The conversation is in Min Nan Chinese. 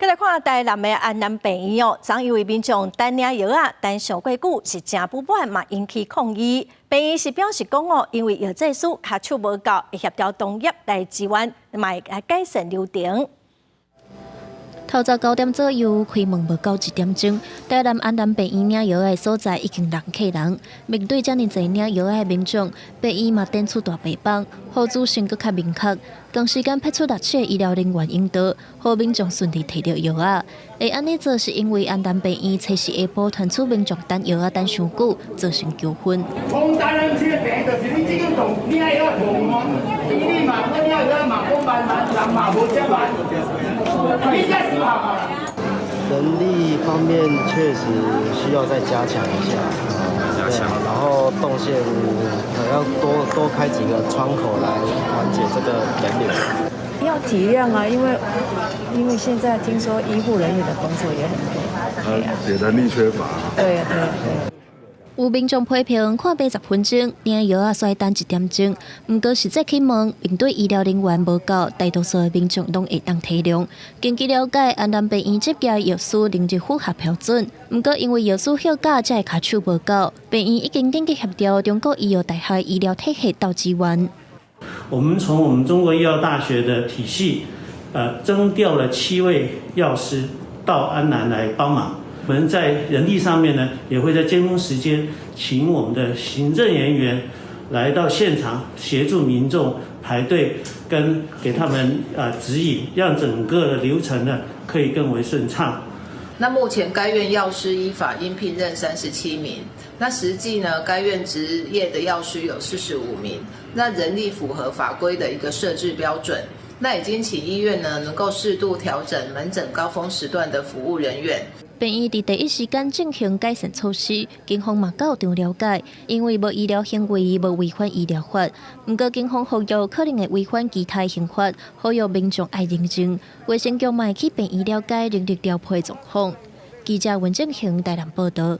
再來看台南的安南病院哦，昨昏有位民眾等領藥仔，等傷過久是誠不滿嘛，引起抗議。病院是表示講哦，因為藥劑師跤手無夠，會協調同業來支援，嘛會來改善流程。透早9點左右，開門無夠1點鐘，台南安南病院領藥的所在已經人客人。面對遮爾濟領藥的民眾，病院嘛展出大白板，予資訊閣較明確。同時間派出六七個醫療人員引導，予民眾順利提著藥仔。會按呢做是因為安南病院初四下晡傳出民眾等藥仔等傷久，造成糾紛。從台南市的病就是你這間同領藥同嘛，你嘛領藥嘛講慢慢，人嘛無遮慢。人力方面確實需要再加強一下，對，然後動線可能要多多開幾個窗口來緩解這個人流。要體諒啊，因為現在聽說醫護人員的工作也很多，對啊，也人力缺乏。對對對。有民眾批評，看病10分鐘，領藥仔煞等1點鐘。毋過實際去問，面對醫療人員無夠，大多數的民眾攏會當體諒。根據了解，安南病院執業藥師能力符合標準，毋過因為藥師休假，才會跤手無夠。病院已經緊急協調中國醫藥大學醫療體系鬥支援。我們從我們中國醫藥大學的體系，徵調了七位藥師到安南來幫忙。我們在人力上面呢，也會在尖峰時間請我們的行政人員來到現場協助民眾排隊，跟給他們指引，讓整個流程呢可以更為順暢。那目前該院藥師依法應聘任37名，那實際呢，該院執業的藥師有45名，那人力符合法規的一個設置標準。那已經請醫院呢能夠適度調整門診高峰時段的服務人員。病院佇第一時間進行改善措施，警方嘛到場了解，因為無醫療行為，無違反醫療法。毋過警方呼籲可能會違反其他刑法，呼籲民眾愛冷靜。衛生局嘛會去病院了解人力調配狀況。記者溫正興台南報道。